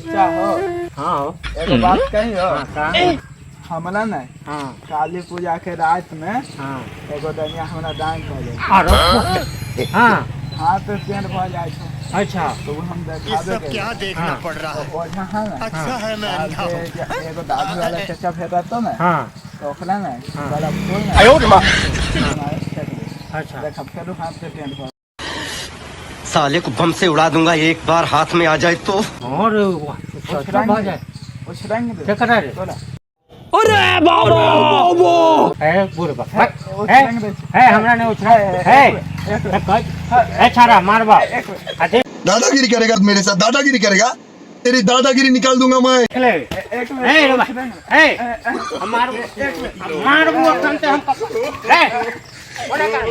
चचा हो। हाँ हो। एगो बात कही हो? हाँ, का? हमरा ने हाँ। काली पूजा के रात में हाँ। एगो डनिया हमरा दान कर दे। अरे हाँ। हाथ पे पेंट भऽ जाइ छै। अच्छा। तो वो हम ये देखाबे सब के क्या देखना हाँ। पड़ रहा है? ओझा है ना। अच्छा है मैं अंधा हूँ। के एगो दादी वाला चचा भेटतो ने हाँ। तो ओकरा ने हाँ। बड़ा फूल ने हमारे फेंक दे। अच्छा। देख फेरू हाथ पे पेंट भऽ साले को बम से उड़ा दूंगा, एक बार हाथ में आ जाए तो। और वाह, सच्चा भऽ जाए। उछरंग दे। के करा रे? तोरा। ए बुढ़बा ओ ए उछरंग दे छै। ए हमरा नहीं उछरा ए, ए एक बेर, ए, कह ए छाड़ा मारबा एक बेर, आ देख दादागिरी करेगा मेरे साथ, दादागिरी करेगा, तेरी दादागिरी निकाल दूंगा मैं। ले। एक बेर, ए रे बा उछरंग दे। ए हम मारबो, हम मारबो अखन ते हम ए ओने कर।